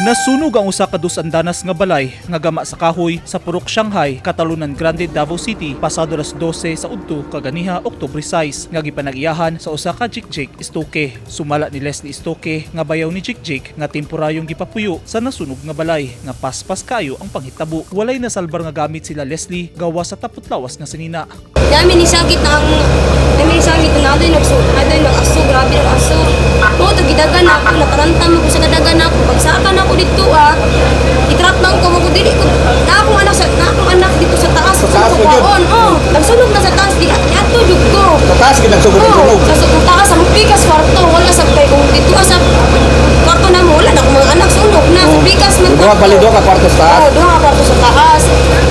Nasunog ang usa ka dos andanas nga balay nga gama sa kahoy sa Purok Shanghai, Catalunan Grande, Davao City pasado alas 12 sa udto kaganiha, Oktubre 6, nga gipanag-iyahan sa usa ka Jik-Jik Estoque. Sumala ni Leslie Estoque nga bayaw ni Jik-Jik nga temporayong gipapuyo sa nasunog nga balay nga paspas kayo ang panghitabo. Walay nasalbar nga gamit sila Leslie gawa sa tapot-lawas nga sinina. Namin nisagit na adoy nagsu adoy nag aso, grabe nag aso. Mo to gidagan ako, nataranta mo ko sa kadagan ako, pagsaka na ako dito ah. Itrap lang ko mo ko dili ko na akong anak dito sa taas Sa taas ko mo jud? kuwaon. Oh, nagsunog na sa taas di ato jud ko. Sa taas gid nagsugod ang Oh, sunog. sa taas sa pikas kwarto, wala sa kay kung dito ah, sa kwarto na mo wala na akong mga anak, sunog na sa pikas man Duha bali duha ka kwarto sa taas. Oo, duha ka kwarto sa taas.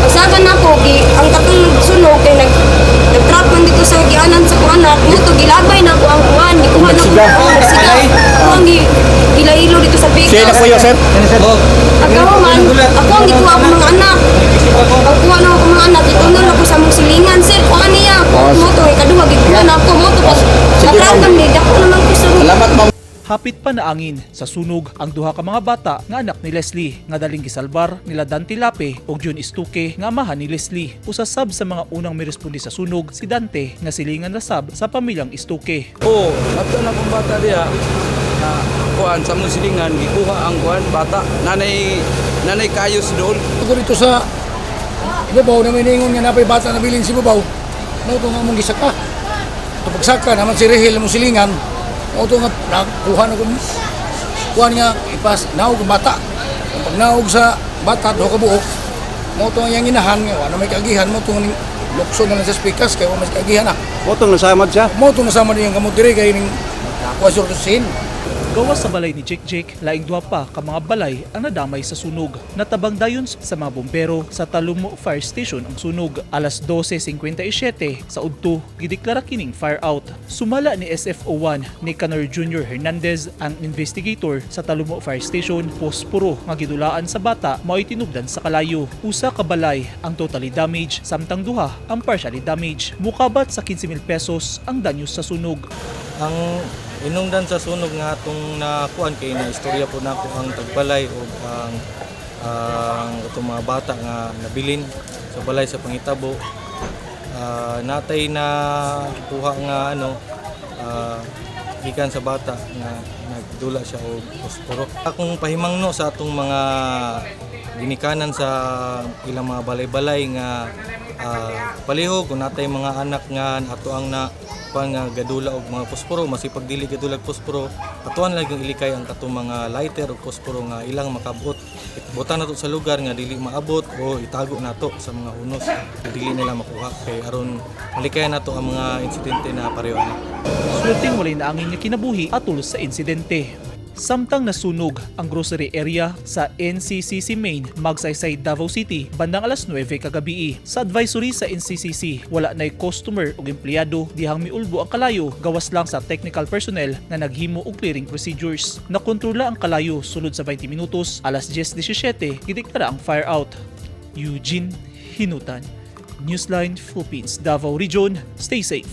Pagsagan nako gi ang katong sunog kay nag-trap man dito sa gianan sa kong anak, mo to gilabay na ako ang kuan, gikuha na ko. Nagsiga. Oo, nagsiga. Ako ang gilaylo dito sa pikas. Siya na kuya, sir. Pagkawa man, ako ang gikuha akong mga anak. Pagkuha na ako mga anak, itunol ako sa mong silingan, sir. Kuha niya. Mo to, ikaduha, gikuha na ako. Mo to, pag Sige, natrap ma'am. man, di, dako naman ko sa Salamat, ma'am. Hapit pa naangin sa sunog ang duha ka mga bata nga anak ni Leslie nga daling gisalbar nila Dante Lape ug June Estuque nga amahan ni Leslie. Usa sab sa mga unang miresponde sa sunog si Dante nga silingan ra sab sa pamilyang Estuque. Oo, ato na kong bata diha. Na kuan sa mong silingan gikuha ang kuan bata. Nanay nanay kayos dool. Ako dito sa ibabaw na may ningon nga napay bata na bilin si babaw. Mo to nga mong gisaka. To pagsaka naman si Rehel mong silingan. Mo to nga nakuha na kong kuan nga ipas naog ang bata. Ang pagnaog sa bata duha ka buok. Mo to nga iyang inahan nga wala may kaagihan, mo to nga ning lukso na lang sa speakers kay wa may kaagihan na. Motong nasamad siya. Mo to nasama niyang kamot diri kay ning nakuha sur sin. Gawas sa balay ni Jake Jake, laing duha pa ka mga balay ang nadamay sa sunog. Natabang dayon sa mga bumbero sa Talumo Fire Station ang sunog. Alas 12:57 sa udto, gideklara kining fire out. Sumala ni SFO1 Nicanor Jr. Hernandez, ang investigator sa Talumo Fire Station, posporo nga gidulaan sa bata mao'y tinubdan sa kalayo. Usa ka balay ang totally damage samtang duha ang partially damage. Mukabat sa 15,000 pesos ang danyo sa sunog. Ang inungdan sa sunog nga atong nakuan kay na istorya po nako ang tagbalay ug ang atong mga bata nga nabilin sa balay sa pangitabo. Natay na kuha nga ano gikan sa bata nga nagdula siya og posporo. Akong pahimangno sa atong mga ginikanan sa ilang mga balay-balay nga palihog kung natay mga anak nga ato ang na kuan nga gadula og mga posporo, masipag dili gadula og posporo, atuan lang yung ilikay ang katong mga lighter og posporo nga ilang makabot, butan nato sa lugar nga dili maabot o itago nato sa mga hunos nga dili nila makuha kay aron malikayan nato ang mga insidente na pareho ani. Swerteng walay naangin nga kinabuhi atol sa insidente. Samtang nasunog ang grocery area sa NCCC Main, Magsaysay, Davao City, bandang alas 9 kagabi. Sa advisory sa NCCC, wala na'y customer o empleyado dihang miulbo ang kalayo gawas lang sa technical personnel nga naghimo og clearing procedures. Nakontrola ang kalayo sulod sa 20 minutos, alas 10:17 gideklara ang fire out. Eugene Hinutan, Newsline Philippines, Davao Region. Stay safe.